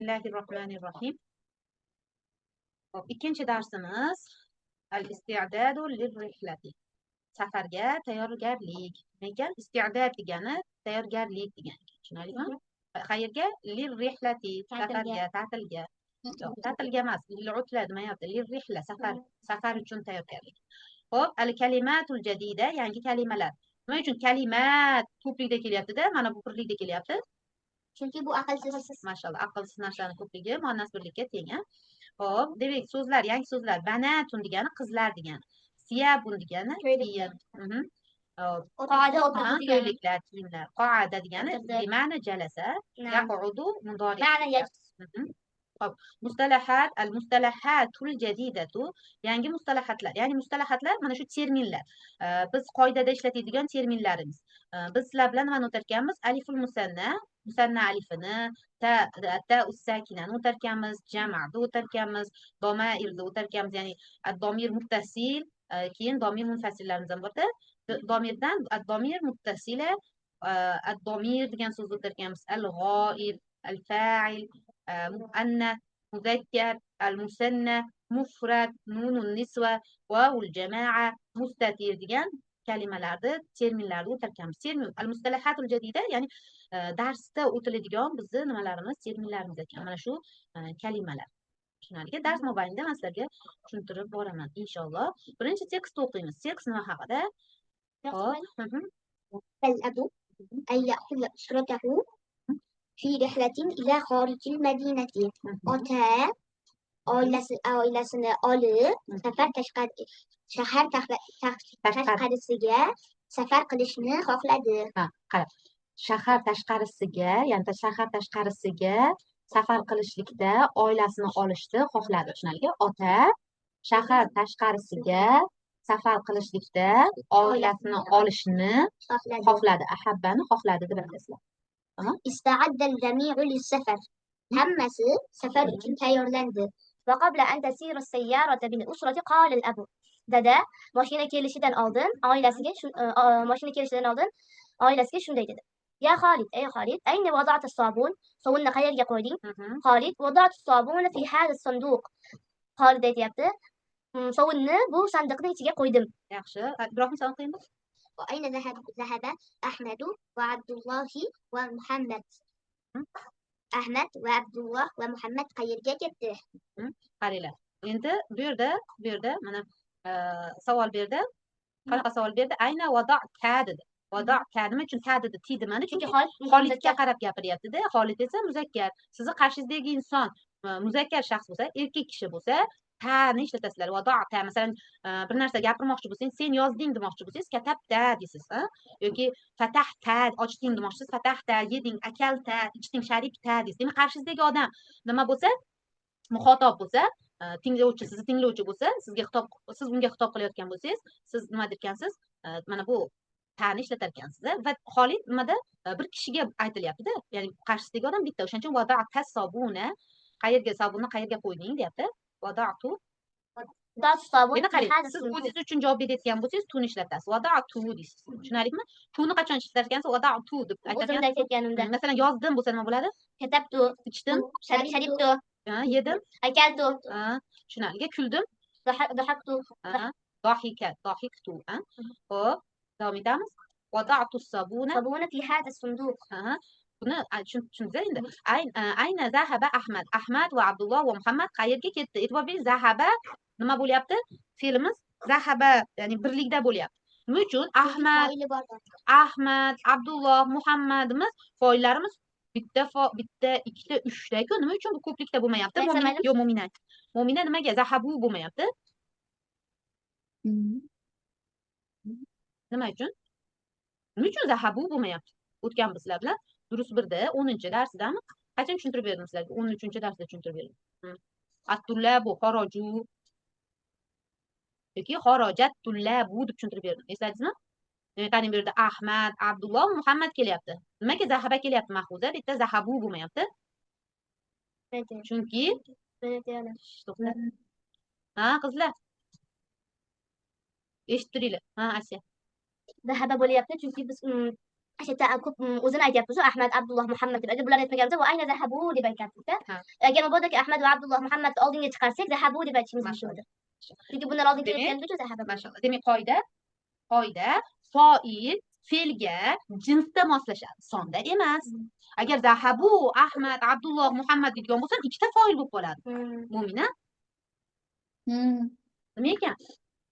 Bismillahirrohmanirrohim. Hop, ikkinchi darsimiz al-isti'dadu lirrihlati. Safarga tayyorgarlik. Nima ekan? Isti'dad degani tayyorgarlik degani ekan. Tushunarlimi? Qayerga? Lirrihlati, safarga, ta'tilga. Yo'q, ta'tilga emas, lil'utla demayapti. Lirrihla, safar, safar uchun tayyorgarlik. Xo'p, al-kalimatul jadida, yangi kalimalar. Nima uchun kalimat ko'plikda kelyapti-da, mana bu birlikda kelyapti? Chunki bu aqlsiz. Mashalloh, aqlsiz narsani ko'pligi muannas birlikka teng, a? Xo'p, demak, so'zlar, yangi so'zlar. Banatun degani qizlar degani. Siyabun degani kiyim. Xo'p. Qoada o'tirdi degani. Ko'ylaklar, kiyimlar. Qoada degani bima'na jalasa, yaqudu mudori. Ma'na yajlis. Xo'p, mustalahat, al-mustalahatul jadidatu, yangi mustalahatlar. Ya'ni mustalahatlar mana shu terminlar. Biz qoidada ishlatadigan terminlarimiz. Biz sizlar bilan nimani o'tarkanmiz? Aliful musanna, musanna alifini, ta, ta ussakinani o'tarkanmiz, jama'ni o'tarkanmiz, domairni o'tarkanmiz, ya'ni ad-domir muttasil, keyin domir munfasillarimiz ham borda. Domirdan ad-domir muttasila, ad-domir degan so'zni o'tarkanmiz, al-g'oib, al-fa'il, muannas, muzakkar, al-musanna, mufrad, nunun nisva, vavul jamoa, mustatir degan kalimalarni, terminlarni o'tarkanmiz. Termin al-mustalahatul jadida, ya'ni darsda o'tiladigan bizni nimalarimiz, terminlarimiz ekan. Mana shu kalimalar. Tushunarli. Dars mobaynida men sizlarga tushuntirib boraman inshaalloh. Birinchi tekst o'qiymiz. Tekst nima haqida? Xo'p. Al-abu ay ya'khudha usratahu fi rihlatin ila xorijil madinati. Ota oilasini olib safar tashqari shahar tashqarisiga safar qilishni xohladi. Ha, qara. Shahar tashqarisiga, ya'ni shahar tashqarisiga safar qilishlikda oilasini olishni xohladi. Tushunarlimi? Ota shahar tashqarisiga safar qilishlikda oilasini olishni xohladi. Ahabbani xohladi deb aytasizlar. Tamam. Ista'adda al-jami'u lis-safar. Hammasi safar uchun tayyorlandi. Va qabla an tasira as-sayyarata bil usrati qala al-abu. Dada mashina kelishidan oldin oilasiga shu, mashina kelishidan oldin oilasiga shunday dedi. Ya Xolid, ey Xolid, ayna wada'ta as-sabun? Sovunni qayerga qo'yding? Xolid, wada'tu as-sabuna fi hadha as-sanduq. Xolid aytayapti, sovunni bu sandiqning ichiga qo'ydim. Yaxshi. Ibrohim, sen o'qiymi? Va ayna zahaba Ahmadu va Abdullohi va Muhammad. Ahmad va Abdulloh va Muhammad qayerga ketdi? Qaranglar. Endi bu yerda mana savol berdi. Qanaqa savol berdi? Ayna wada'ta dedi. Wada'ta nima uchun ta dedi? Ti demadi. Chunki Chunki Xolidga qarab gapiryapti-da. Xolid esa muzakkar. Sizni qarshingizdagi inson muzakkar shaxs bo'lsa, erkak kishi bo'lsa, ta'ni ishlatasizlar. Wada'ta, masalan, bir narsa gapirmoqchi bo'lsangiz, sen yozding demoqchi bo'lsangiz, katabta deysiz, ha? Yoki fatahta, ochding demoqchisiz, fatahta, yeding, akalta, ichding, sharibta deysiz. Demak, qarshingizdagi odam nima bo'lsa, muxotob bo'lsa, tinglovchi, sizni tinglovchi bo'lsa, sizga xitob, siz unga xitob qilayotgan bo'lsangiz, siz nima derkansiz? Mana bu ta'ni ishlatar ekansiz, va Xolid nimada? Bir kishiga aytilyapti-da, ya'ni qarshisidagi odam bitta. O'shaning uchun wada'ta sabuna, qayerga sabunni qayerga qo'yding deyapti. Wada'tu. Wada'tu sabun Endi fi qarang, hadha siz sunduq. o'zingiz uchun javob berayotgan bo'lsangiz, tuni ishlatasiz. Wada'tu deysiz. Tushunarlimi? Tuni qachon ishlatar ekansiz? Wada'tu deb O'zimda aytarkansiz. aytayotganimda. Masalan, yozdim bo'lsa nima bo'ladi? Katabtu. Ichdim. Sharibtu. Ha, yedim. Akaltu. Ha, tushunarli. Kuldim. Dahaktu. Ha, dahika, dahiktu. Ha. Xo'p, davom etamiz. Wada'tu sabuna. Sabuna fi hadha sunduq. Ha, buni tushundingiz endi. Ayna zahaba Ahmad. Ahmad va Abdulloh va Muhammad qayerga ketdi? E'tibor bering, zahaba nima bo'lyapti? Fe'limiz zahaba, ya'ni birlikda bo'lyapti. Nima uchun? Ahmad, Foili bor. Ahmad, Abdulloh, Muhammadimiz foillarimiz bitta, bitta, ikkita, uchta-ku. Nima uchun bu ko'plikda bo'lmayapti? Aytsam Mo'mina, maylimi? yo'q, Mo'mina. Mo'mina nimaga zahabu bo'lmayapti? Nima uchun? Nima uchun zahabu bo'lmayapti? O'tganmiz sizlar bilan. Durus birda, 10-darsidami? Qachon tushuntirib berdim sizlarga? 13-darsda tushuntirib berdim. At-tullabu xaraju yoki xarajat tullabu deb tushuntirib berdim. Esladingizmi? Demak, qarang, bu yerda Ahmad, Abdulloh, Muhammad kelyapti. Nimaga zahaba kelyapti Mahfuza? Bu yerda zahabu bo'lmayapti. Chunki to'xta. Ha, qizlar. Eshitib turinglar. Ha, Asiya. Zahaba bo'lyapti, chunki biz O'sha yerda ko'p o'zini aytyapmiz, Ahmad, Abdulloh, Muhammad deb. Agar bularni aytmaganimizda va ayna zahabu deb aytyapmiz-da. Agar mabodoki Ahmad va Abdulloh Muhammadni oldinga chiqarsak, zahabu deb aytishimiz mumkin. Chunki bundan oldin kelayotganligi uchun zahaba. Mashallah. Demak, qoida foil fe'lga jinsda moslashadi, sonda emas. Agar zahabu Ahmad, Abdulloh, Muhammad deydigan bo'lsam, ikkita foil bo'lib qoladi. Mo'mina? Nima ekan?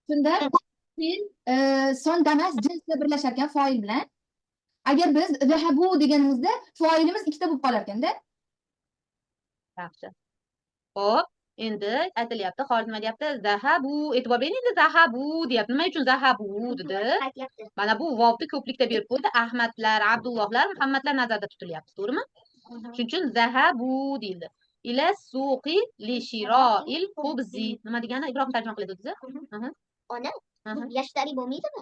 Shunda fe'l sonda emas, jinsda birlashar ekan foil bilan. Agar biz zahabu deganimizda foilimiz ikkita bo'lib qolar ekanda. Yaxshi. Xo'p, endi aytilyapti, Xolid nima deyapti? Zahabu, e'tibor bering, endi zahabu deyapti. Nima uchun zahabu dedi? Mana bu vovni ko'plikda berib qo'ydi. Ahmadlar, Abdullohlar, Muhammadlar nazarda tutilyapti, to'g'rimi? Shuning uchun zahabu deyildi. Ila suqi li shiroil xubzi. Nima degani? Ibrohim tarjima qiladi o'zi. Ona, bu yashtari bo'lmaydimi?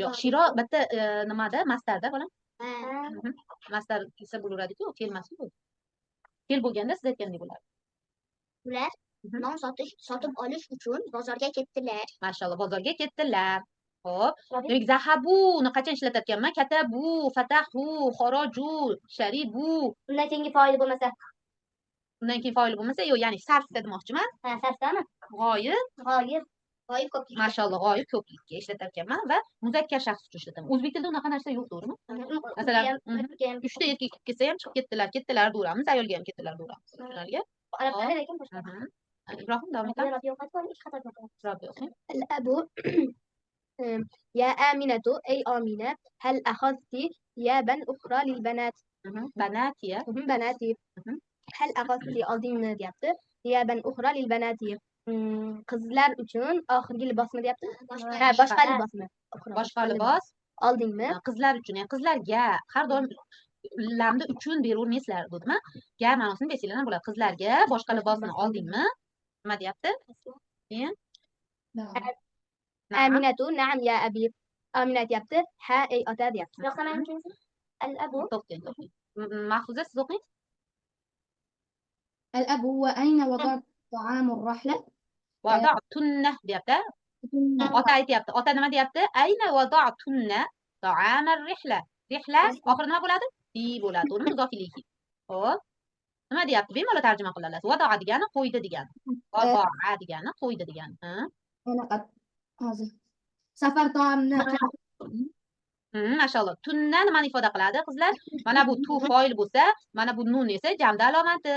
Yo'q, shiro bitta nimada? Mastarda bolam. Mastar desa bo'laveradi-ku, fe'l emas-ku bu. Fe'l bo'lganda siz aytgandek bo'ladi. Ular non sotib olish uchun bozorga ketdilar. Mashalloh, bozorga ketdilar. Xo'p, demak zahabuni qachon ishlatarkanman? Katabu, fatahu, xoroju, sharibu. Undan keyingi foili bo'lmasa. Undan keyin foili bo'lmasa, yo'q, ya'ni sarfda demoqchiman. Ha, sarfdami? G'oyib. G'oyib. G'oyib ko'plikka. Mashalloh, g'oyib ko'plikka ishlatarkanman va muzakkar shaxs uchun ishlataman. O'zbek tilida unaqa narsa yo'q, to'g'rimi? Masalan, 3ta erkak chiqib ketsa ham chiqib ketdilar, ketdilar deyaveramiz, ayolga ham ketdilar deyaveramiz. Tushunarli? Arab tilida lekin boshqa. Ibrohim davom etamiz. Robiya o'qing. Al-abu ya Aminatu ey Amina hal akhadti thiyaban ukhra lil banat? Banatiya. Banati. Hal akhadti oldingmi deyapti. Thiyaban ukhra lil banati. Qizlar uchun oxirgi libosmi deyapti? Ha, boshqa libosmi? Boshqa libos oldingmi? Qizlar uchun, ya'ni qizlarga har doim lamda uchun beravermaysizlar, dedimi? Ga ma'nosini bersanglar ham bo'ladi. Qizlarga boshqa libosni oldingmi? Nima deyapti? Keyin? Aminatu na'am ya abi. Amina aytyapti, ha ey ota deyapti. Yo'qsa men uchun al-abu. To'xtang, to'xtang. Mahfuza siz o'qing. Al-abu wa ayna wada'tu ta'amu ar-rahla? Wada'tunna deyapti. Ota aytyapti. Ota nima deyapti? Ayna wada'tunna ta'ama ar-rihla. Rihla oxiri nima bo'ladi? Fi bo'ladi, to'g'rimi? Muzof ilayhi. Xo'p. Nima deyapti? Bemalol tarjima qila olasiz. Wada'a degani qo'ydi degani. Wada'a degani qo'ydi degani. Ha? Anaqa hozir. Safar taomni Mashalloh. Tunna nimani ifoda qiladi qizlar? Mana bu tu foil bo'lsa, mana bu nun esa jamda alomati.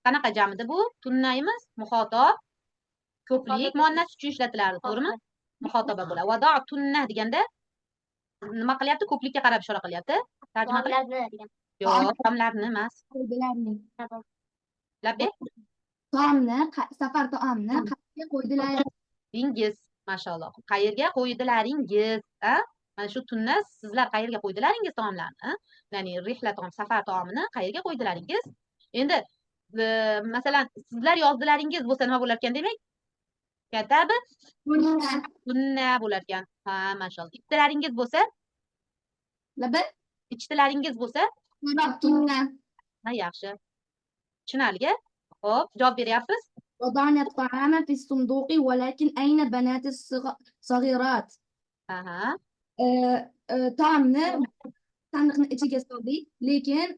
Qanaqa jam edi bu? Tunnayimiz muxotob ko'plik muannas uchun ishlatilardi, to'g'rimi? Muxotoba bo'ladi. Wada'tunna deganda nima qilyapti? Ko'plikka qarab ishora qilyapti. Tarjima qiling. Taomlarni degan. Yo'q, taomlarni emas. Qo'ydilarning. Labbay? Taomni, safar taomni qayerga qo'ydilar? Dingiz, mashalloh. Qayerga qo'ydilaringiz, a? Mana shu tunni sizlar qayerga qo'ydilaringiz taomlarni? Ya'ni rihla taom, safar taomini qayerga qo'ydilaringiz? Endi masalan, sizlar yozdilaringiz bo'lsa nima bo'lar ekan demak? Katabi tunna bo'lar ekan. Ha, mashalloh. Ichdilaringiz bo'lsa? Labbay? Ichdilaringiz bo'lsa? Tunna. Ha, yaxshi. Tushunarli. Xo'p, javob beryapmiz. وضعنا الطعام في الصندوق ولكن أين بنات الصغيرات؟ Aha. Taomni sandiqni ichiga soldik, lekin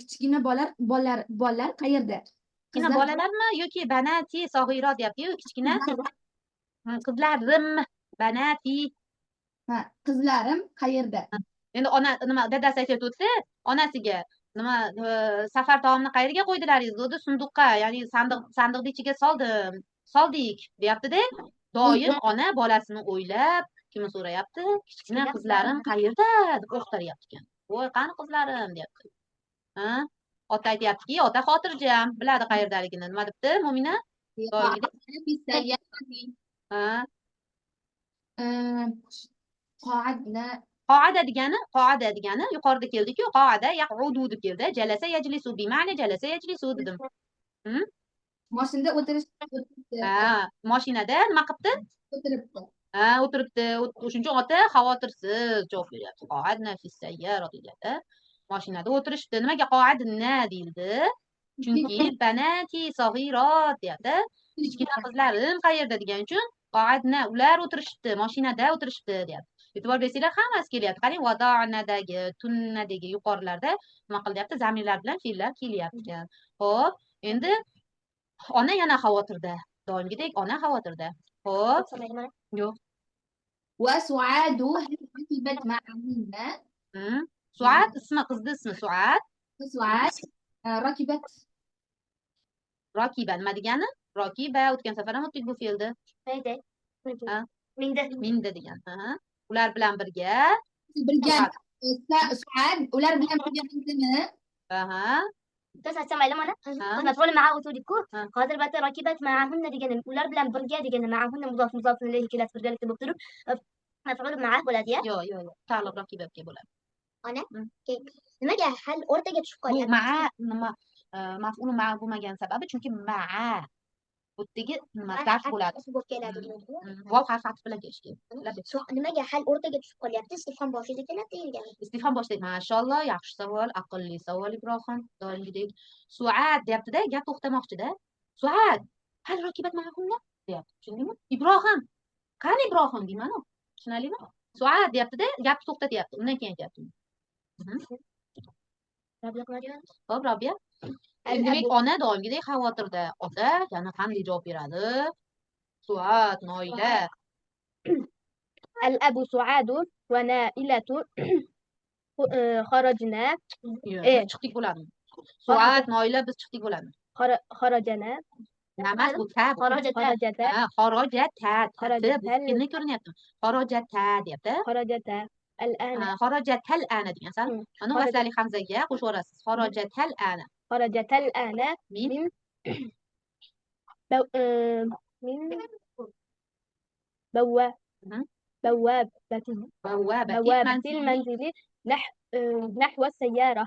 kichkina bolalar qayerda? Kichkina bolalarmi yoki banati sag'irot deyapti-yu, kichkina qizlarim banati. Ha, qizlarim qayerda? Endi ona nima dadasi aytib o'tdi, onasiga nima safar taomini qayerga qo'ydilaringiz dedi, sunduqqa, ya'ni sandiqning ichiga soldim, soldik deyapti-da. Doim ona bolasini o'ylab kimni so'rayapti? Kichkina qizlarim qayerda deb o'qtaryapti ekan. Voy, qani qizlarim deyapti. Ha? Ota aytyaptiki, ota xotirjam, biladi qayerdaligini. Nima debdi Mo'mina? Ha? Qoadna. Qoada degani, qoada degani yuqorida keldi-ku, qoada yaqudu deb keldi. Jalasa yajlisu bi ma'na jalasa yajlisu dedim. Mashinada o'tiribdi. Ha, mashinada nima qilibdi? O'tiribdi. Ha, o'tiribdi. O'shuning uchun ota xavotirsiz javob beryapti. Qoadna fi sayyara deyapti. Mashinada o'tirishdi. Nimaga qoadna deyildi? Chunki banati sag'irat deyapti. Kichkina qizlarim qayerda degan uchun qoadna, ular o'tirishibdi, mashinada o'tirishibdi deyapti. E'tibor bersanglar, hammasi kelyapti. Qarang, vadonadagi, tunnadagi yuqorilarda nima qilyapti? Zamirlar bilan fe'llar kelyapti ekan. Xo'p, endi ona yana xavotirda. Doimgidek ona xavotirda. Xo'p, yo'q. Va Suadu hal rakibat ma'ahunna? Suat ismi, qizni ismi Suat. Suat rakibat. Rakiba nima degani? Rakiba, o'tgan safar ham o'tdik bu fe'lni. Mayda. Ha. Minda. Minda degan. Ular bilan birga. Birga Suat ular bilan birga mindimi? Aha. To'sa aytsam maylimi ona? Maf'ul ma'ahu dedik-ku. Hozir bu rakibat ma'ahunna degani ular bilan birga degani, ma'ahunna muzof muzof ilayhi kelasi birgalikda bo'lib turib, maf'ul ma'ah bo'ladi-ya? Yo'q, yo'q, yo'q. Ta'liq rakibatga bo'ladi. Ona, nimaga hal o'rtaga tushib Bu qolyapti? ma'a nima maf'ul ma'a bo'lmagan sababi chunki ma'a bu yerdagi nima zarf bo'ladi. Bo'lib keladi. Vav harfi atf bilan kelishi kerak. Nimaga hal o'rtaga tushib qolyapti? Istifhom boshida keladi deyilgan. Istifhom boshida. Mashalloh, yaxshi savol, aqlli savol Ibrohim, doimgidek. Suat deyapti-da, gap to'xtamoqchida. Suat, hal rakibat ma'ahunna deyapti. Tushundingmi? Ibrohim. Qani Ibrohim deyman-u. Tushunarlimi? Suat deyapti-da, gapni to'xtatyapti. Undan keyin aytyapti. Xo'p, Robiya. Demak, ona doimgidek xavotirda. Ota yana qanday javob beradi? Suat, Noila. Al-abu Suadu va Nailatu xarajna. Chiqdik bo'ladimi? Suat, Noila biz chiqdik bo'ladimi? Xarajana. Emas, bu ta. Xarajata. Xarajata. Bu ko'rinyapti. Xarajata deyapti. Xarajata. Al-ana. Xarajatal ana degan san. Mana vaslali hamzaga qo'shib yuborasiz. Xarajatal ana. Xarajatal ana min bawwabatil manzili nahwa sayyara.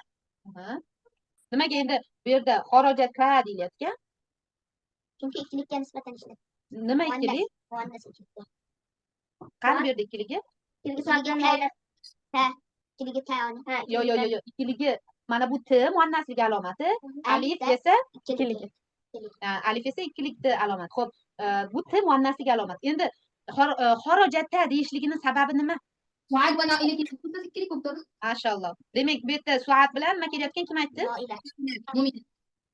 Nimaga endi bu yerda xarajata deyilyapti? Chunki ikkilikka nisbatan ishlab. Nima ikkilik? Muannas ikkilikka. Qani bu yerda ikkiligi? Ta. Ikkiligi ta ona. Yo'q, yo'q, yo'q, ikkiligi mana bu t muannasligi alomati, alif esa ikkiligi. Alif esa ikkilikni alomati. Xo'p, bu t muannasligi alomati. Endi xarajata deyishligini sababi nima? Suat va Noila ikkilik bo'lib turdi. Mashalloh. Demak, bu yerda Suat bilan nima kelayotgan kim aytdi? Noila. Mo'mina.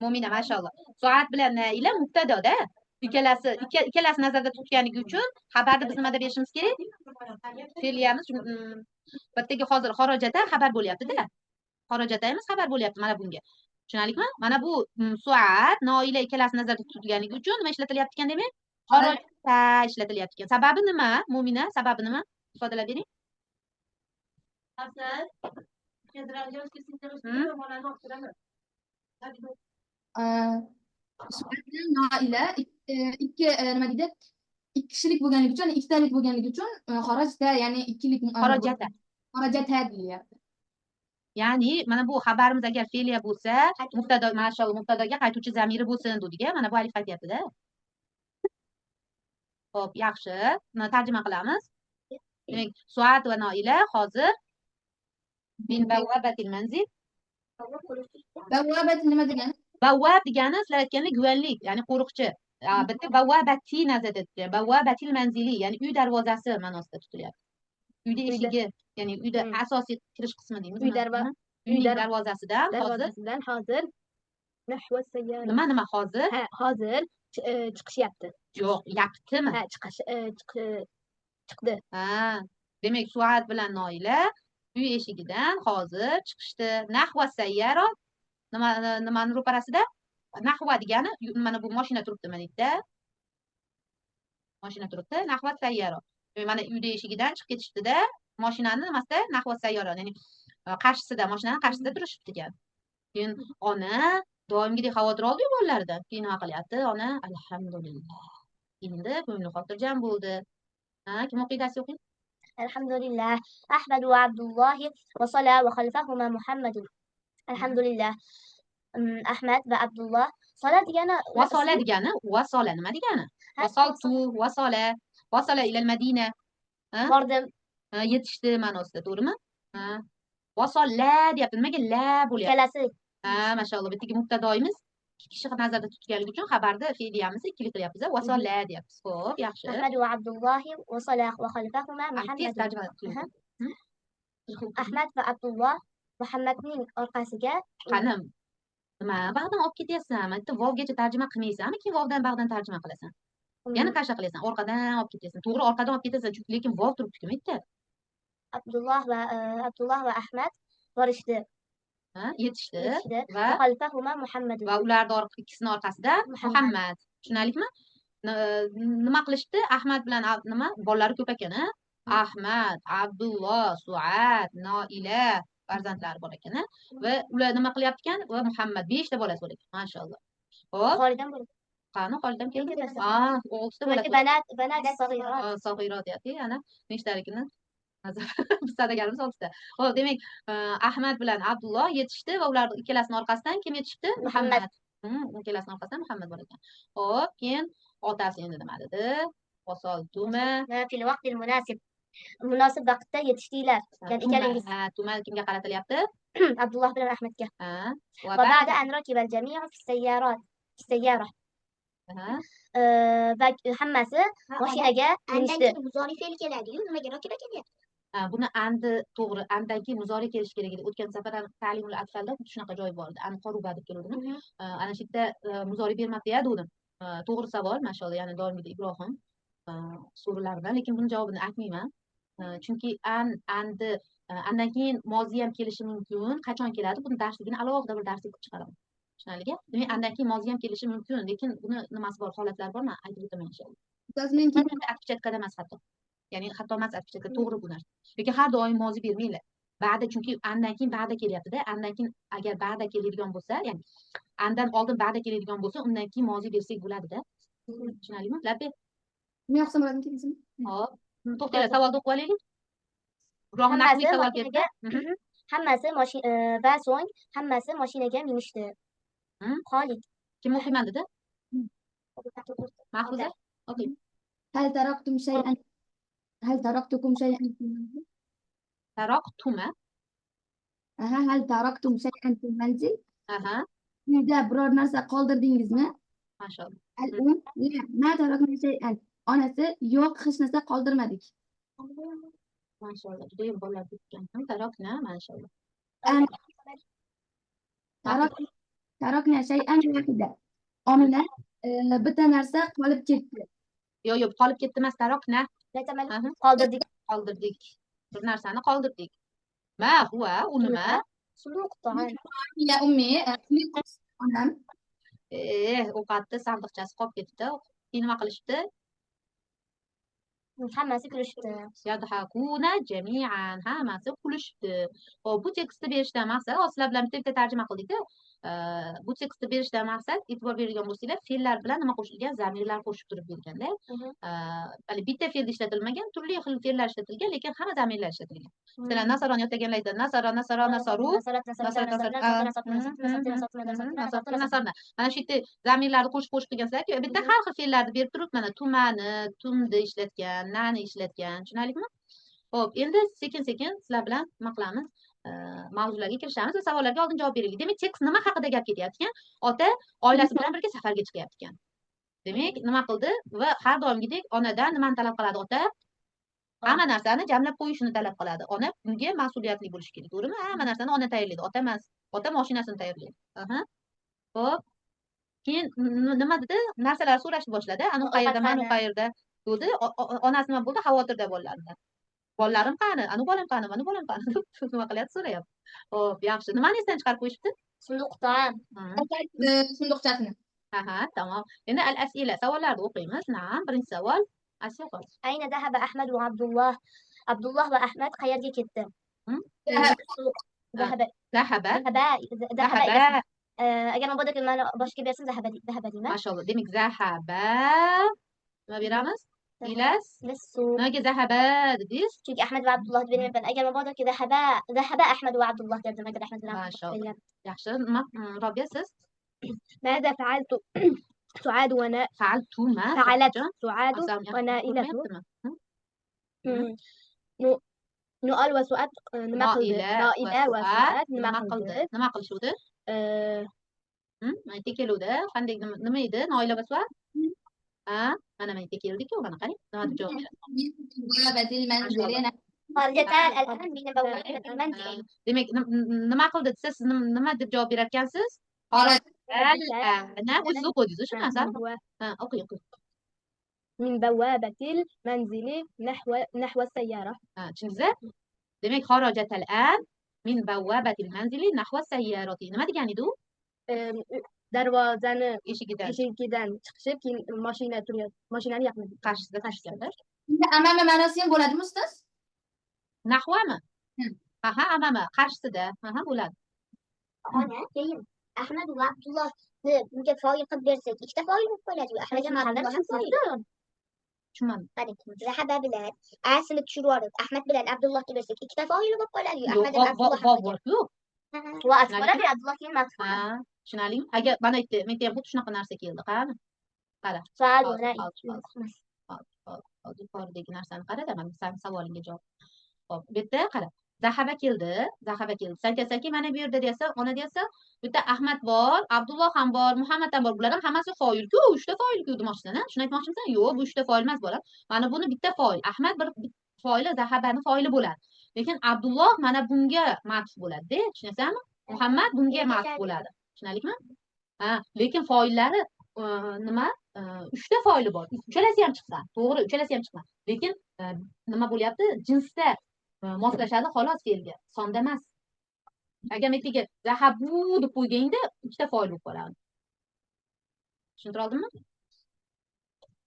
Mo'mina, mashalloh. Suat bilan Noila mubtadoda. Ikkalasi nazarda tutganligi uchun xabarni biz nimada berishimiz kerak? Fe'liyamiz bu yerdagi hozir xarajata xabar bo'lyapti-da. Xarajata emas, xabar bo'lyapti mana bunga. Tushunarlikmi? Mana bu Suat, Noila ikkalasi nazarda tutilganligi uchun nima ishlatilyapti ekan demak? Xarajata ishlatilyapti ekan. Sababi nima? Mo'mina, sababi nima? Ifodalab bering. Suat bilan Noila ikki nima deydi? Ikki kishilik bo'lganligi uchun, ikkitalik bo'lganligi uchun xarajta, ya'ni ikkilik xarajata. Xarajata deyilyapti. Ya'ni mana bu xabarimiz agar fe'liya bo'lsa, mubtado, mashalloh, mubtadoga qaytuvchi zamiri bo'lsin dedik-a. Mana bu alif qaytyapti-da. Xo'p, yaxshi. Buni tarjima qilamiz. Demak, Suat va Noila hozir min bawwabatil manzil. Bawwabat nima degani? Bawwab degani sizlar aytgandek guvanlik, ya'ni qo'riqchi. Bitta bawwabati nazarda tutilyapti. Bawwabatil manzili, ya'ni uy darvozasi ma'nosida tutilyapti. Uyda eshigi, ya'ni uyda asosiy kirish qismi deymiz. Uy darvozasidan hozir nahva sayyara. Nima hozir? Ha, hozir chiqishyapti. Yo'q, yaptimi? Ha, chiqdi. Ha, demak Suat bilan Noila uy eshigidan hozir chiqishdi. Nahva sayyara nimani ro'parasida? Nahva degani mana bu mashina turibdi mana yerda. Mashina turibdi, nahva sayyara. Mana uyda eshigidan chiqib ketishdi-da, mashinani nimasida? Nahva sayyara, ya'ni qarshisida, mashinani qarshisida turishibdi ekan. Keyin ona doimgidek xavotir oldi-yu bolalaridan. Keyin nima qilyapti? Ona alhamdulillah. Endi ko'ngli xotirjam bo'ldi. Ha, kim o'qiydi? Asiya o'qiydi. Alhamdulillah. Ahmad va Abdulloh va sala va xalfahuma Muhammad. Alhamdulillah. Ahmad va Abdulloh. Sola degani vasola degani, vasola nima degani? Vasoltu, vasola, vasola ilal Madina. Bordim. Yetishdi ma'nosida, to'g'rimi? Ha. Vasola deyapti. Nimaga la bo'lyapti? Ikkalasi. Ha, mashalloh, bittagi mubtadoimiz Ikki kishi nazarda tutganligi uchun xabarda fe'liyamiz ikkilik qilyapmiz. Vasala deyapmiz. Xo'p, yaxshi. Ahmad va Abdulloh vasala va xalfahuma Tez Muhammad. tarjima qiling. Ahmad va Abdulloh Muhammadning orqasiga Qani, nima bag'dan olib ketyapsan? Bitta vovgacha tarjima qilmaysanmi, keyin vovdan bag'dan tarjima qilasan. Yana qasha qilasan, orqadan olib ketasan. To'g'ri, orqadan olib ketasan, chunki lekin vov turibdi-ku bitta. Abdulloh va Ahmad borishdi. Ha, yetishdi. Yetishdi. Va xalfahuma Muhammad. Va ularni ikkisini orqasida Muhammad. Tushunarlikmi? Nima qilishdi? Ahmad bilan nima? Bolalari ko'p ekan, ha? Ahmad, Abdulloh, Suat, Noila farzandlari bor ekan, ha? Va ular nima qilyapti ekan? Va Muhammad 5 ta bolasi bor ekan, mashalloh. Xo'p. Xolidan bo'ldi. Qani Xolidan keldi? Keldi. Ah, 6 ta bolasi. Banat, banat sag'irat. Sag'irat deyapti, ana nechtaligini biz sadaganimiz 6 ta. Xo'p, demak, Ahmad bilan Abdulloh yetishdi va ular ikkalasining orqasidan kim yetishibdi? Muhammad. Muhammad. Ikkalasining orqasidan Muhammad bor ekan. Xo'p, keyin otasi endi nima dedi? Vasoltuma. Fil vaqtil munasib. Munosib vaqtda yetishdilar. Ya'ni ikkalangiz. Ha, tuma kimga qaratilyapti? Abdulloh bilan Ahmadga. Ha. Va ba'da an rakibal jami'u fi sayyarat. Fi sayyara. Ha. Va hammasi mashinaga minishdi. Andan keyin muzori fe'l keladi-yu, nimaga rakiba kelyapti? Ha, buni andi to'g'ri, andan keyin muzori kelishi kerak edi. O'tgan safar ham ta'limul atfalda xuddi shunaqa joy bor edi. An qoruba deb keluvdim. Ana shu yerda muzori bermabdi ya dedim. To'g'ri savol, mashalloh, ya'ni doimgidek Ibrohim so'ralaridan, lekin buni javobini aytmayman. Chunki andi, andan keyin mozi ham kelishi mumkin. Qachon keladi? Buni darsligini alohida bir darslik qilib chiqaraman. Tushunarlimi? Demak, andan keyin mozi ham kelishi mumkin, lekin buni nimasi bor, holatlar bor, men aytib o'taman inshaalloh. Ustoz, men keyin Отпечаткада emas hatto. Ya'ni xato emas, отпечатка to'g'ri bu narsa. Lekin har doim mozi bermanglar. Ba'da, chunki andan keyin ba'da kelyapti-da. Andan keyin agar ba'da keladigan bo'lsa, ya'ni andan oldin ba'da keladigan bo'lsa, undan keyin mozi bersak bo'ladi-da. Tushunarlimi? Labbay. Men o'qisam bo'ladimi keyin? Hop. To'xtanglar, savolni o'qib olaylik. Ibrohim naqliy savol berdi. Hammasi va so'ng hammasi mashinaga minishdi. Xolid. Kim o'qiyman dedi? Mahfuza? O'qing. Hal taraktum shay'an? Hal taraktukum shay'an fil manzil? Taraktuma. Aha, hal taraktum shay'an fil manzil? Aha. Uyda biror narsa qoldirdingizmi? Mashalloh. Al um la ma tarakna shay'an. Onasi yo'q, hech narsa qoldirmadik. Mashalloh, juda ham bolalar bitgan. Tarakna, mashalloh. Tarakna shay'an vahida. Omina bitta narsa qolib ketdi. Yo'q, yo'q, qolib ketdi emas, tarakna. Qoldirdik. Qoldirdik. Bir narsani qoldirdik. Ma huwa, u nima? Suluq ta'am. Ya ummi, onam. Ovqatni sandiqchasi qolib ketdi. Keyin nima qilishdi? Hammasi kulishibdi. Yadhakuna jami'an, hammasi kulishibdi. Xo'p, bu tekstni berishdan maqsad, hozir sizlar bilan bitta-bitta tarjima qildik-da. Bu tekstni berishdan maqsad, e'tibor bergan bo'lsanglar, fe'llar bilan nima qo'shilgan, zamirlar qo'shib turib berganda. Hali bitta fe'l ishlatilmagan, turli xil fe'llar ishlatilgan, lekin hamma zamirlar ishlatilgan. Masalan, nasaroni yodlaganlar aytadi, nasara, nasara, nasaru, nasara, nasara, nasarna. Mana shu yerda zamirlarni qo'shib-qo'shib qilgansizlar-ku, bitta har xil fe'llarni berib turib, mana tumani, tumni ishlatgan, nani ishlatgan. Tushunarlikmi? Xo'p, endi sekin-sekin sizlar bilan nima qilamiz? Mavzularga kirishamiz va savollarga oldin javob beraylik. Demak, tekst nima haqida gap ketyapti ekan? Ota oilasi bilan birga safarga chiqyapti ekan. Demak, nima qildi? Va har doimgidek onadan nimani talab qiladi ota? Hamma narsani jamlab qo'yishini talab qiladi. Ona bunga mas'uliyatli bo'lishi kerak, to'g'rimi? Hamma narsani ona tayyorlaydi, ota emas. Ota mashinasini tayyorlaydi. Aha. Xo'p. Keyin nima dedi? Narsalar so'rashni boshladi. Anu qayerda, manu qayerda dedi. Onasi nima bo'ldi? Xavotirda bolalardan. Bolalarim qani? Anu bolam qani? Manu bolam qani? Deb nima qilyapti? So'rayapti. Xo'p, yaxshi. Nimani esdan chiqarib qo'yishibdi? Sunduqdan. Sunduqchasini. Aha, tamom. Endi al-as'ila, savollarni o'qiymiz. Naam, birinchi savol. Asiya qo'y. Ayna zahaba Ahmad va Abdulloh. Abdulloh va Ahmad qayerga ketdi? Zahaba. Zahaba. Zahaba. Agar mabodo ma'no boshqa bersam zahaba deyman. Mashalloh. Demak, zahaba nima beramiz? Ilas. Nimaga zahaba dedingiz? Chunki Ahmad va Abdulloh deb bermayapman. Agar mabodo zahaba, zahaba Ahmad va Abdulloh derdim agar Ahmad bilan Mashalloh. Yaxshi. Nima, Robiya siz? ماذا فعلت سعاد ونا فعلت ما فعلت سعاد ونائلة نؤال وسعاد nima qildi? Noila va Suat nima qildi? Nima qilishuvdi? Mana yerga keluvdi. Qanday nima edi? Noila va? Ha, mana mana yerga keldik-ku, mana qarang. Nima deb javob beradi? Demak, nima qildi desa, siz nima deb javob berar ekansiz? Ana o'zingiz o'qidingiz shu narsani. Ha, o'qing, o'qing. Min bawabatil manzili nahwa sayyara. Ha, tushundingizmi? Demak, xarajatal an min bawabatil manzili nahwa sayyarati. Nima degani edi u? Darvozani eshigidan chiqishib, keyin mashina turyapti. Mashinani yaqinida qarshisida chiqishganda. Endi amama ma'nosi ham bo'ladimi, ustoz? Nahvami? Aha, amama qarshisida. Aha, bo'ladi. Ona, keyin Ahmad va Abdullohni bunga foil qilib bersak, ikkita foil bo'lib qoladi. Ahmad ham Abdulloh ham foil. Tushunmadim. Qarang, Zahaba bilan A-sini tushirib yuborib, Ahmad bilan Abdullohga bersak, ikkita foil bo'lib qoladi. Ahmad ham Abdulloh ham bor-ku. Va atf bo'ladi, Abdulloh keyin matf bo'ladi. Tushunarlimi? Agar mana aytdi, menga ham xuddi shunaqa narsa keldi. Qani? Qara. Hozir yuqoridagi narsani qarada, mana san savolingga javob. Xo'p, bu yerda qara. Zahaba keldi, Zahaba keldi. Sen aytasanki, mana bu yerda deyapsan, ona deyapsan, bu yerda Ahmad bor, Abdulloh ham bor, Muhammad ham bor. Bular ham hammasi foil-ku, uchta foil-ku demoqchisan, ha? Shuni aytmoqchimisan? Yo'q, bu uchta foil emas, bolam. Mana buni bitta foil. Ahmad bir foili, Zahabani foili bo'ladi. Lekin Abdulloh mana bunga matf bo'ladi-da, tushunasanmi? Muhammad bunga matf bo'ladi. Tushunarlikmi? Ha, lekin foillari nima? Uchta foili bor. Uchalasi ham chiqsa, to'g'ri, uchalasi ham chiqma. Lekin nima bo'lyapti? Jinsda moslashadi xolos fe'lga, sonda emas. Agar metiga zahabu deb qo'yganda ikkita foil bo'lib qoladi. Tushuntira oldimmi?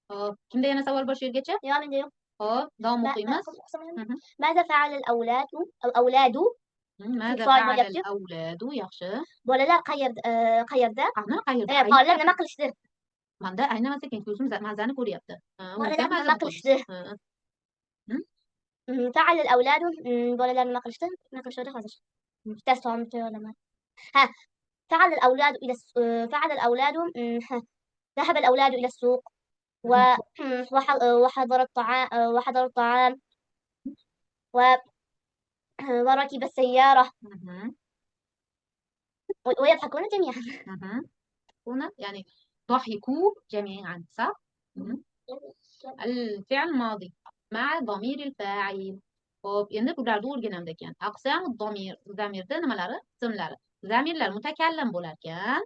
Xo'p, kimda yana savol bor shu yergacha? Yo'q, menda yo'q. Xo'p, davom o'qiymiz. Maza fa'ala al-awladu al-awladu? Maza fa'ala al-awladu, yaxshi. Bolalar qayerda? Qayerda? Qani, qayerda? Bolalar nima qilishdi? Menda aynan ekan, ko'zim mazani ko'ryapti. Bolalar nima qilishdi? Fa'ala al-awladu, bolalar nima qilishdi? Nima qilishdi hozir? Bitta savolni tayyorlaman. Ha, fa'ala al-awladu ila fa'ala al-awladu ذهب الأولاد إلى السوق وحضر الطعام وحضر الطعام وركب السيارة ويضحكون جميعا. يعني ضحكوا جميعا، صح؟ الفعل ماضي مع ضمير الفاعل. Xo'p, endi bularni o'rganamiz ekan. Aqsam domir, zamirda nimalari? Ismlari. Zamirlar mutakallim bo'lar ekan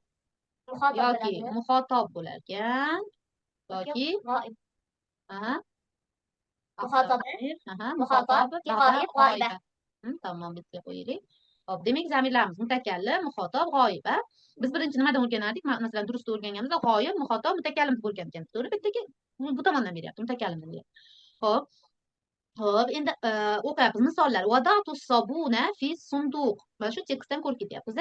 yoki muxotob bo'lar ekan yoki g'oib. Aha. Muxotob, muxotob, g'oib, g'oiba. Tamom, bitta qo'yaylik. Xo'p, demak zamirlarimiz mutakallim, muxotob, g'oib. Biz birinchi nimadan o'rganardik? Masalan, durustda o'rganganimizda g'oyib, muxotob, mutakallim deb o'rgangan ekanmiz. To'g'ri, bittaki bu tomondan beryapti, mutakallimdan beryapti. Xo'p. Xo'p, endi o'qiyapmiz misollar. Vada'tu sabuna fi sunduq. Mana shu tekstdan ko'rib ketyapmiz.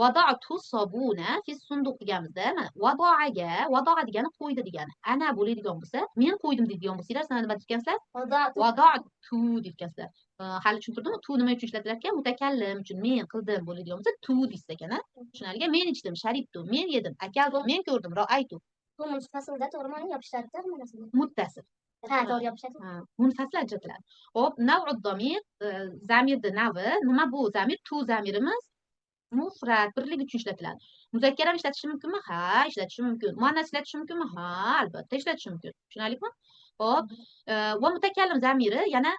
Vada'tu sabuna fi sunduq deganimizda, mana vada'aga, vada'a degani qo'ydi degani. Ana bo'ladigan bo'lsa, men qo'ydim deydigan bo'lsanglar, sizlar nima deykansizlar? Vada'tu deykansizlar. Hali tushuntirdimmi? Tu nima uchun ishlatilar ekan? Mutakallim uchun men qildim bo'ladigan bo'lsa, tu deysiz ekan, ha? Tushunarlimi? Men ichdim, sharibtu, men yedim, akaltu, men ko'rdim, ra'aytu. Bu munfasilda to'g'rimi? Yopishadi, nimasi? Muttasil. Ha, to'g'ri yopishadi. Ha, munfasil ajratiladi. Xo'p, nav'ud damir, zamirni navi, nima bu zamir? Tu zamirimiz mufrad, birlik uchun ishlatiladi. Muzakkar ham ishlatishi mumkinmi? Ha, ishlatishi mumkin. Muannas ishlatishi mumkinmi? Ha, albatta ishlatishi mumkin. Tushunarlikmi? Xo'p, va mutakallim zamiri yana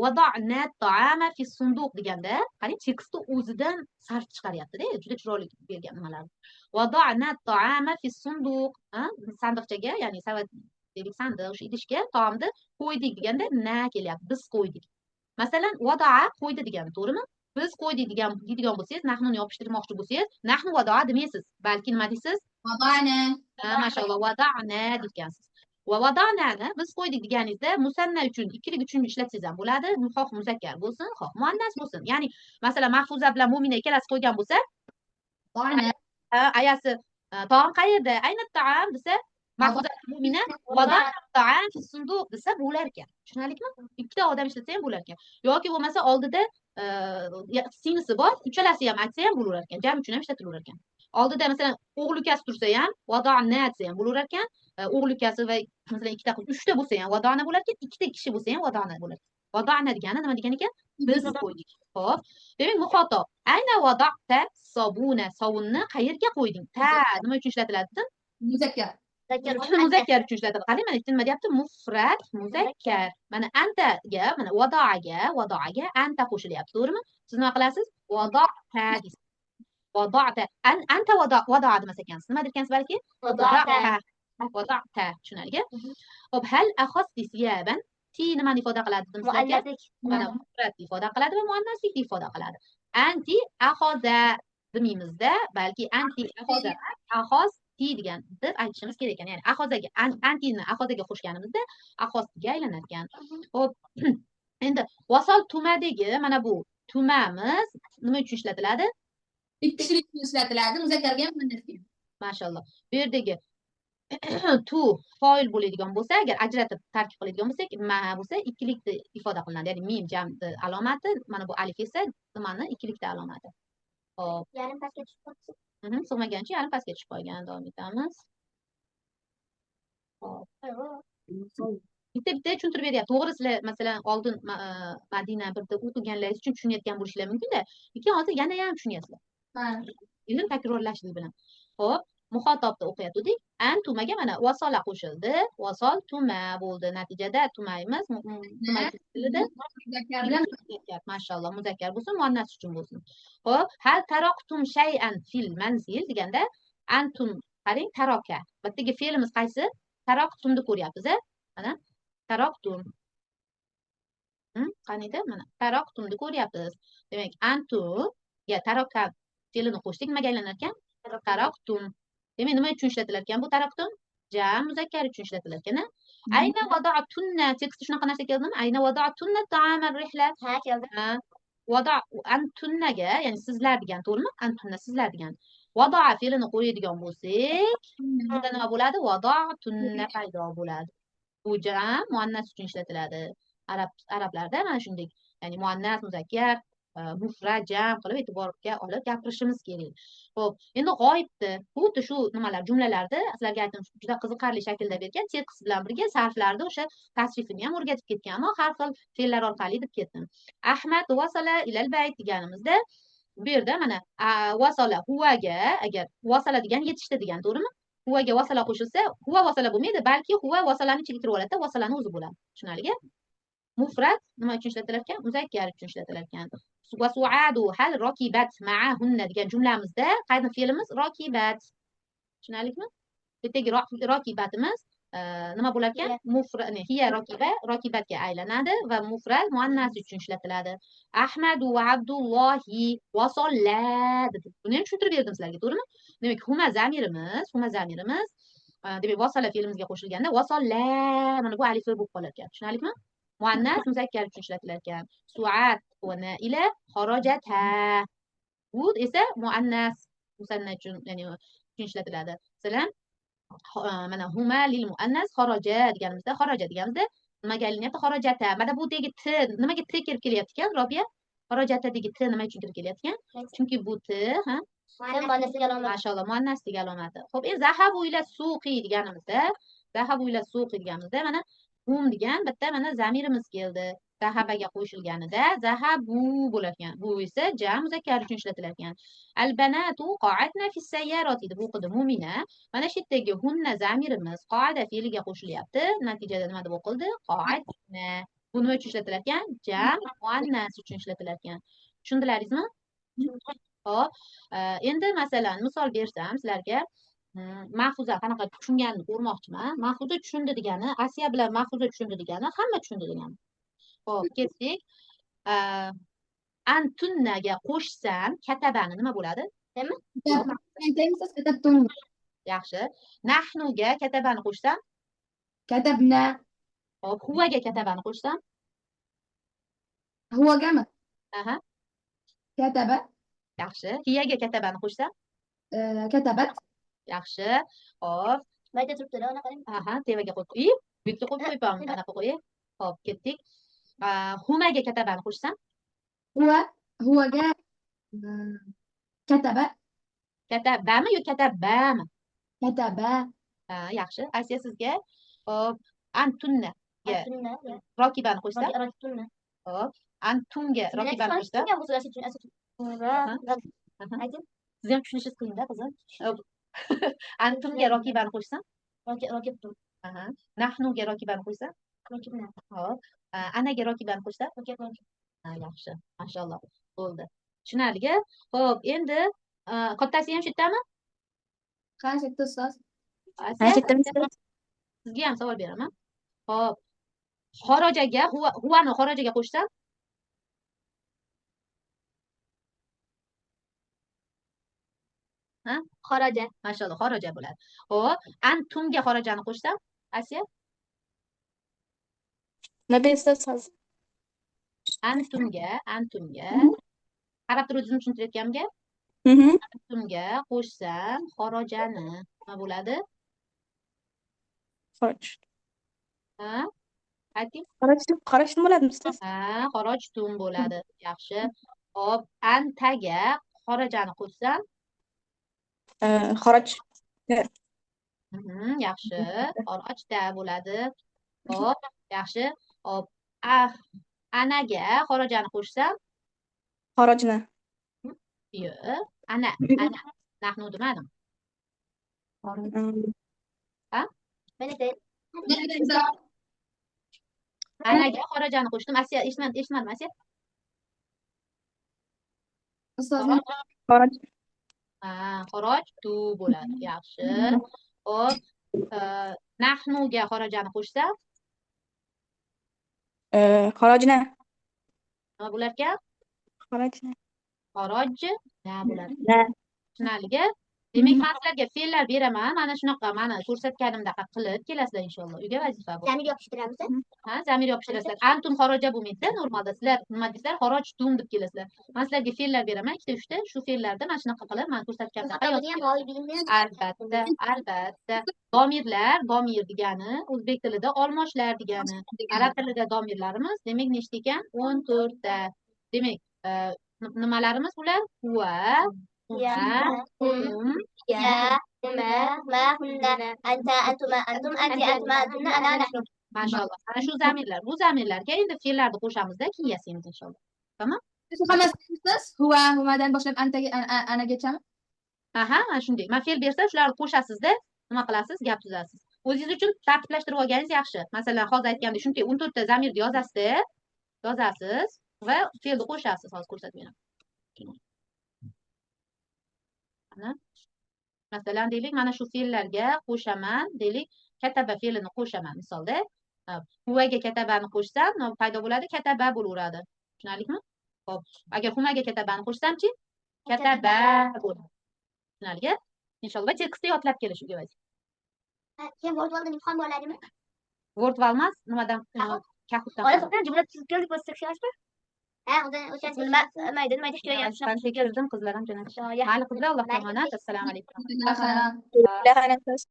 vada'na ta'ama fi sunduq deganda, qarang, tekstni o'zidan sarf chiqaryapti-da, juda chiroyli bergan nimalarni. Vada'na ta'ama fi sunduq, sandiqchaga, ya'ni savat dedik, sandiq, o'sha idishga taomni qo'ydik deganda na kelyapti, biz qo'ydik. Masalan, vada'a qo'ydi degani, to'g'rimi? Biz qo'ydik degan deydigan bo'lsangiz, nahnuni yopishtirmoqchi bo'lsangiz, nahnu vada'a demaysiz, balki nima deysiz? Vada'na. Mashalloh, vada'na degansiz. Va vada'nani biz qo'ydik deganingizda musanna uchun, ikkilik uchun ishlatsangiz ham bo'ladi, xoh muzakkar bo'lsin, xoh muannas bo'lsin. Ya'ni, masalan, Mahfuza bilan Mo'mina ikkalasi qo'ygan bo'lsa, ayasi taom qayerda? Ayna taom desa, Mahfuza Mo'mina vada'na ta'am fi sunduq desa bo'lar ekan. Tushunarlikmi? Ikkita odam ishlatsa ham bo'lar ekan. Yoki bo'lmasa oldida singlisi bor, uchalasi ham aytsa ham bo'lar ekan. Jam uchun ham ishlatilaver ekan. Oldida masalan o'g'il ukasi tursa ham vada'na desa ham bo'lar ekan. O'g'il ukasi va masalan ikkita qiz, uchta bo'lsa ham vada'na bo'lar ekan, ikkita kishi bo'lsa ham vada'na bo'lar ekan. Vada'na degani nima degan ekan? Biz qo'ydik. Xo'p. Demak, muxotob. Ayna vada'ta sobuna. Sovunni qayerga qo'yding? Ta nima uchun ishlatiladi dedim? Muzakkar. Muzakkar uchun ishlatiladi. Qarang, mana nima deyapti? Mufrad muzakkar. Mana antaga, mana vada'aga, vada'aga anta qo'shilyapti, to'g'rimi? Siz nima qilasiz? Vada'ta deysiz. Vada'ta. Anta vada'a demas ekansiz. Nima derkansiz balki? Vada'ta. Vada'ta. Tushunarli? Xo'p, hal akhasti siyaban? Ti nimani ifoda qiladi dedim sizlarga? Muannaslik. Mana mufrad ifoda qiladi va muannaslikni ifoda qiladi. Anti akhoza demaymizda, balki anti akhoza, akhoz ti degan deb aytishimiz kerak ekan. Ya'ni akhozaga antini akhozaga qo'shganimizda akhostiga aylanar ekan. Xo'p, endi vasol tumadagi mana bu tumamiz nima uchun ishlatiladi? Ikki kishilik uchun ishlatiladi, muzakkarga ham muannasga ham. Mashalloh. Bu yerdagi tu foil bo'ladigan bo'lsa, agar ajratib tarkib qiladigan bo'lsak, ma bo'lsa ikkilikni ifoda qilinadi. Ya'ni mim jamni alomati, mana bu alif esa nimani ikkilikda alomati. Xo'p. Yarim pastga tushib qoldi. Sig'magancha yarim pastga tushib qolgan. Davom etamiz. Xo'p. Bitta-bitta tushuntirib beryapti. To'g'ri, sizlar masalan oldin Madina birda o'qiganlaringiz uchun tushunayotgan bo'lishinglar mumkin-da. Lekin hozir yana ham tushunyapsizlar. Ilm takrorlashlik bilan. Xo'p, muxotobda o'qiyotgandik. Antumaga mana vasola qo'shildi. Vasol tuma bo'ldi. Natijada tumaymiz. Tuma tilida muzakkar bilan muzakkar, mashalloh, muzakkar bo'lsin, muannas uchun bo'lsin. Xo'p, hal taroqtum shay'an fil manzil deganda antum qarang, taroka. Bu yerdagi fe'limiz qaysi? Taroqtumni ko'ryapmiz, a? Mana taroqtum. Qaniydi? Mana taroqtumni ko'ryapmiz. Demak, antum ya taroka fe'lini qo'shdik, nimaga aylanar ekan? Taroqtum. Demak, nima uchun ishlatilar ekan bu taroqtum? Jam muzakkar uchun ishlatilar ekan, a? Ayna vada'tunna tekstda shunaqa narsa keldimi? Ayna vada'tunna ta'ama rihla. Ha, keldi. Ha. Vada antunnaga, ya'ni sizlar degan, to'g'rimi? Antunna sizlar degan. Vada'a fe'lini qo'yadigan bo'lsak, unda nima bo'ladi? Vada'tunna paydo bo'ladi. Bu jam muannas uchun ishlatiladi. Arablarda mana shunday, ya'ni muannas, muzakkar, mufrad, jam qilib e'tiborga olib gapirishimiz kerak. Xo'p, endi g'oyibni xuddi shu nimalar jumlalarda sizlarga aytdim, juda qiziqarli shaklda bergan tekst bilan birga sarflarni o'sha tasrifini ham o'rgatib ketgan, ammo har xil fe'llar orqali deb ketdim. Ahmad vasala ilal bayt deganimizda bu yerda mana vasala huvaga, agar vasala degan yetishdi degan, to'g'rimi? Huvaga vasala qo'shilsa, huva vasala bo'lmaydi, balki huva vasalani ichiga kirib oladi, vasalani o'zi bo'ladi. Tushunarlimi? Mufrad nima uchun ishlatilar ekan? Muzakkar uchun ishlatilar ekan. Va suadu hal rokibat ma'ahunna degan jumlamizda qaysi fe'limiz? Rokibat. Tushunarlikmi? Bu yerdagi rokibatimiz nima bo'lar ekan? Mufrad, hiya rokiba, rokibatga aylanadi va mufrad muannas uchun ishlatiladi. Ahmadu va Abdullohi vasolla deb. Buni ham tushuntirib berdim sizlarga, to'g'rimi? Demak, huma zamirimiz, huma zamirimiz, demak, vasola fe'limizga qo'shilganda vasolla mana bu alif bo'lib qolar ekan. Tushunarlikmi? Muannas muzakkar uchun ishlatilar ekan. Suat va naila xarajata. Bu esa muannas musanna uchun, ya'ni uchun ishlatiladi. Masalan, mana huma lil muannas xaraja deganimizda, xaraja deganimizda nimaga aylanyapti? Xarajata. Mana bu degi t nimaga t kirib kelyapti ekan, Robiya? Xarajatadagi t nima uchun kirib kelyapti ekan? Chunki bu t, ha? Muannaslik alomati. Mashalloh, muannaslik alomati. Xo'p, endi zahabu ila suqi deganimizda, zahabu ila suqi deganimizda mana hum degan bitta mana zamirimiz keldi. Zahabaga qo'shilganida zahabu bo'lar ekan. Bu esa jam muzakkar uchun ishlatilar ekan. Al banatu qa'adna fi sayyarati deb o'qidi Mo'mina. Mana shu yerdagi hunna zamirimiz qa'ada fe'liga qo'shilyapti. Natijada nima deb o'qildi? Qa'adna. Bu nima uchun ishlatilar ekan? Jam muannas uchun ishlatilar ekan. Tushundilaringizmi? Xo'p, endi masalan misol bersam sizlarga, Mahfuza qanaqa tushunganini ko'rmoqchiman. Mahfuza tushundi degani, Asiya bilan Mahfuza tushundi degani, hamma tushundi degani. Xo'p, ketdik. Antunnaga qo'shsam katabani nima bo'ladi? Nima? Aytaymiz, katabtun. Yaxshi. Nahnuga katabani qo'shsam? Katabna. Xo'p, huvaga katabani qo'shsam? Huvagami? Aha. Kataba. Yaxshi. Hiyaga katabani qo'shsam? Katabat. Yaxshi. Xo'p. Mayda turibdi, uni qarang. Aha, tevaga qo'yib qo'yib, bu yerga qo'yib qo'yibman, anaqa qo'yib. Xo'p, ketdik. Humaga katabani qo'shsam? Huva, huvaga kataba. Katabami yo katabami? Kataba. Ha, yaxshi. Asiya sizga. Xo'p, antunna. Antunna. Rokibani qo'shsam? Rokibtunna. Hop, antumga rokibani qo'shsam. Ayting. Siz ham tushunishingiz qiyin-da, qizim. Antumga rokibani qo'shsam? Rokibtum. Aha. Nahnuga rokibani qo'shsam? Rokibna. Hop. Anaga rokibani qo'shsam? Rokib. Yaxshi. Mashalloh. Bo'ldi. Tushunarli-ku? Xo'p, endi kattasi ham shu yerdami? Ha, shu yerda ustoz. Sizga ham savol beraman. Xo'p. Xorojaga huvani xorojaga qo'shsam? Ha? Xoroja. Mashalloh, xoroja bo'ladi. Xo'p, antumga xorojani qo'shsam, Asiya? Nima ustoz? Antumga, antumga. Qarab turib tushuntirayotganimga? Antumga qo'shsam xorojani nima bo'ladi? Xoroj. Ha? Ayting. Xorojtum bo'ladimi ustoz? Ha, xorojtum bo'ladi. Yaxshi. Xo'p, antaga xorojani qo'shsam? Xoroj. Yaxshi. Xorojda bo'ladi. Xo'p, yaxshi. Xo'p, anaga xorojani qo'shsam? Xorojna. Yo'q, ana, ana. Nahnu demadim. Ha? Anaga xorojani qo'shdim. Asiya, eshitmadim, Asiya. Ustoz. Xoroj. Ha, xoroj tu bo'ladi. Yaxshi. Xo'p, nahnuga xorojani qo'shsam? Xorojna. Nima bo'lar ekan? Xorojna. Xorojna bo'ladi. Tushunarli-ku? Demak, men sizlarga fe'llar beraman. Mana shunaqa, mana ko'rsatganimdaqa qilib kelasizlar inshaalloh. Uyga vazifa bu. Zamir yopishtiramiz. Ha, zamir yopishtirasizlar. Antum xoroja bo'lmaydi-da, normalda sizlar nima deysizlar? Xorojtum deb kelasizlar. Men sizlarga fe'llar beraman, ikkita, uchta. Shu fe'llarda mana shunaqa qilib, men ko'rsatganimdaqa yozib. Albatta, albatta. Domirlar, domir degani o'zbek tilida olmoshlar degani. Arab tilida domirlarimiz, demak, nechta ekan? 14 ta. Demak, nimalarimiz ular? Huva, huma, hum, ya, huma, ma, hunna, anta, antuma, antum, anti, antuma, antunna, ana, nahnu. Mashalloh. Mana shu zamirlar. Bu zamirlarga endi fe'llarni qo'shamizda, keyin yasaymiz inshaalloh. Tamam? Shu hammasi ustoz, huva, humadan boshlab antaga, anagachami? Aha, mana shunday. Men fe'l bersam, shularni qo'shasizda, nima qilasiz? Gap tuzasiz. O'zingiz uchun tartiblashtirib olganingiz yaxshi. Masalan, hozir aytgandek, shunday 14 ta zamirni yozasiz, yozasiz va fe'lni qo'shasiz. Hozir ko'rsatib beraman. Mana. Masalan, deylik, mana shu fe'llarga qo'shaman, deylik, kataba fe'lini qo'shaman misolda. Huvaga katabani qo'shsam, nima paydo bo'ladi? Kataba bo'laveradi. Tushunarlimi? Xo'p, agar humaga katabani qo'shsamchi, kataba bo'ladi. Tushunarli? Inshaalloh tekstni yodlab kelish uyga vazifa. Keyin Word Wall'dan imtihon bo'ladimi? Word Wall emas, nimadan? Kahootdan. Ola, jumla tuzib keldik, bo'lsa tekshirishmi? Ha, o'zi o'sha nima mayda, nima deyishgan? Ben tekirdim, qizlar ham jo'natishdi. Mayli qizlar, Allohga omonat. Assalomu alaykum. Rahmat. Rahmat.